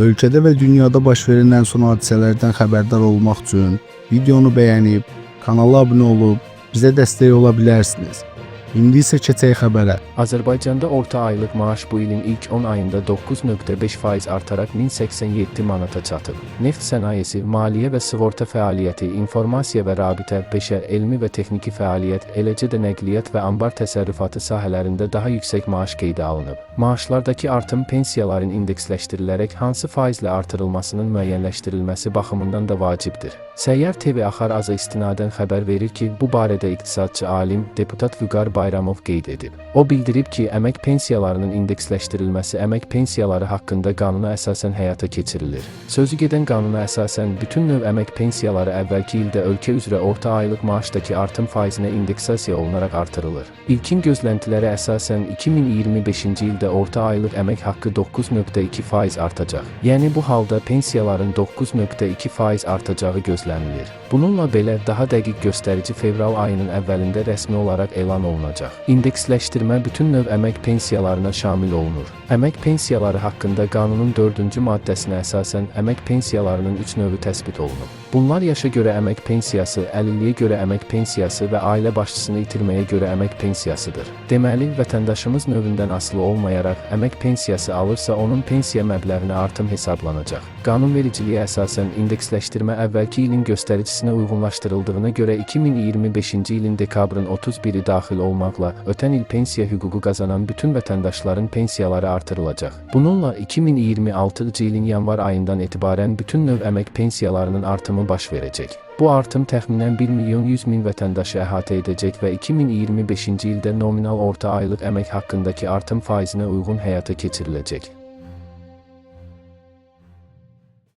Ölkədə və dünyada baş verən ən son hadisələrdən xəbərdar olmaq üçün videonu bəyənib, kanala abunə olub bizə dəstək ola bilərsiniz. İndi isə keçək xəbərə. Azərbaycanda orta aylıq maaş bu ilin ilk 10 ayında 9,5% artaraq 1087 manata çatıb. Neft sənayesi, maliyyə və sığorta fəaliyyəti, informasiya və rabitə, peşə, elmi və texniki fəaliyyət, eləcə də nəqliyyat və anbar təsərrüfatı sahələrində daha yüksək maaş qeydə alınıb. Maaşlardakı artım pensiyaların indeksləşdirilərək hansı faizlə artırılmasının müəyyənləşdirilməsi baxımından da vacibdir. Səyyar TV Axar Aza istinadən xəbər verir ki, bu barədə iqtisadçı alim, deputat Vüqar Bayramov qeyd edib. O bildirib ki, əmək pensiyalarının indeksləşdirilməsi əmək pensiyaları haqqında qanuna əsasən həyata keçirilir. Sözü gedən qanuna əsasən bütün növ əmək pensiyaları əvvəlki ildə ölkə üzrə orta aylıq maaşdakı artım faizinə indeksasiya olunaraq artırılır. İlkin gözləntilərə əsasən 2025-ci ildə orta aylıq əmək haqqı 9,2% artacaq. Yəni bu halda pensiyaların 9,2% artacağı gözlənilir. Bununla belə daha dəqiq göstərici fevral ayının əvvəlində rəsmi olaraq elan olunacaq. İndeksləşdirmə bütün növ əmək pensiyalarına şamil olunur. Əmək pensiyaları haqqında qanunun 4-cü maddəsinə əsasən əmək pensiyalarının 3 növü təsbit olunub. Bunlar yaşa görə əmək pensiyası, əlilliyə görə əmək pensiyası və ailə başçısını itirməyə görə əmək pensiyasıdır. Deməli, vətəndaşımız növündən asılı olmayaraq əmək pensiyası alırsa, onun pensiya məbləğinə artım hesablanacaq. Qanunvericiliyə əsasən indeksləşdirmə əvvəlki ilin göstəricisinə uyğunlaşdırıldığına görə 2025-ci ilin dekabrın 31-i daxil olmaqla ötən il pensiya hüququ qazanan bütün vətəndaşların pensiyaları artırılacaq. Bununla 2026-cı ilin yanvar ayından etibarən bütün növ əmək pensiyalarının artımı baş verəcək. Bu artım təxminən 1 milyon 100 min vətəndaşı əhatə edəcək və 2025-ci ildə nominal orta aylıq əmək haqqındakı artım faizinə uyğun həyata keçiriləcək.